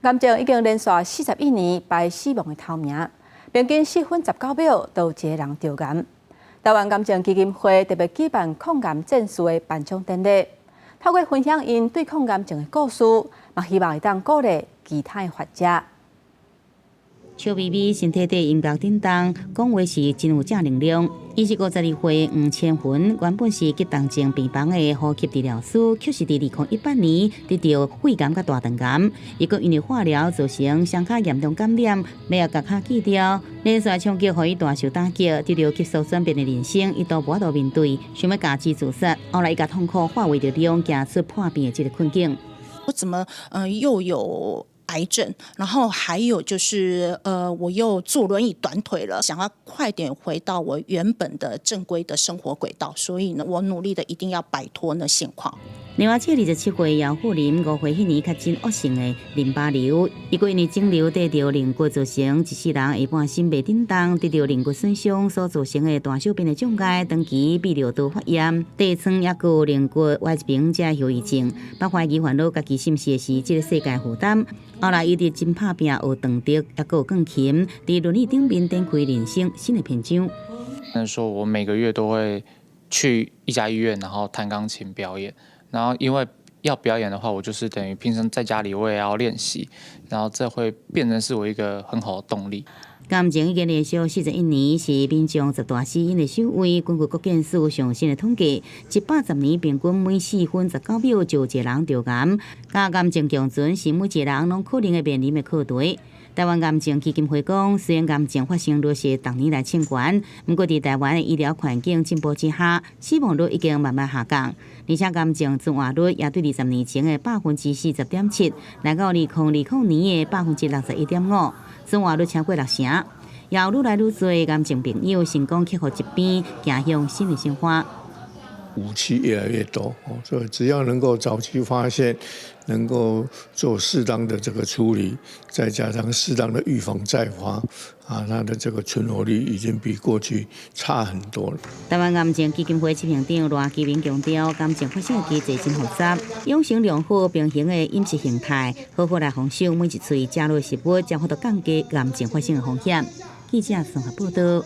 癌症已經連續41年排死亡的頭名，平均4分19秒就有一個人著癌。台灣癌症基金會特別舉辦抗癌戰士的頒獎典禮，透過分享𪜶對抗癌症的故事，嘛希望會當鼓勵其他的患者。笑眯眯，身體佇音樂振動，講話時真有正能量。伊是52歲黃千雲，原本是急重症病房的呼吸治療師，卻是佇2018年得著肺癌佮大腸癌。伊閣因為化療造成傷口嚴重感染，欲共跤鋸掉，連續衝擊予伊大受打擊，得著急速轉變的人生，伊都無法度面對，想欲家己自殺。後來伊共痛苦化為力量，行出破病的這個困境。我怎麼又有癌症，然後還有就是，我又坐輪椅短腿了，想要快點回到我原本的正規的生活軌道，所以呢，我努力的一定要擺脫那現況。另外，這27歲姚富林5歲彼年確診惡性的淋巴瘤，伊閣因為腫瘤得著龍骨造成一世人下半身袂振動，得著龍骨損傷所造成的大小便的障礙，長期泌尿道發炎、疔瘡，抑閣有龍骨歪一邊這後遺症，捌懷疑煩惱家己是毋是是這個世界負擔。後來伊佇真拍拚學長笛，抑閣有鋼琴，佇輪椅頂面展開人生新的篇章。那時候我每個月都會去一家醫院，然後彈鋼琴表演。然後因為要表演的話，我就是等於平常在家裡我也要練習，然後這會變成是我一個很好的動力。癌症已經連續41年是民眾十大死因的首位。根據國健署上新的統計，110年平均每4分19秒就有一個人著癌。佮癌症共存是每一個人攏可能會面臨的課題。台灣癌症基金會講，雖然癌症發生率是逐年來衝懸，毋過佇台灣的醫療環境進步之下，死亡率已經慢慢下降，而且癌症存活率也對20年前的40.7%，來到2020年的61.5%，存活率超過六成。也有愈來愈濟癌症病友成功克服疾病，走向新的生活。武器越來越多，所以只要能夠早期發現，能夠做適當的這個處理，再加上適當的預防再發，啊，它的這個存活率已經比過去差很多了。台灣癌症基金會執行長賴基明強調，癌症發生的機制真複雜，養成良好平衡的飲食形態，好好來防守每一喙食落食物，才有法度降低癌症發生的風險。記者綜合報道。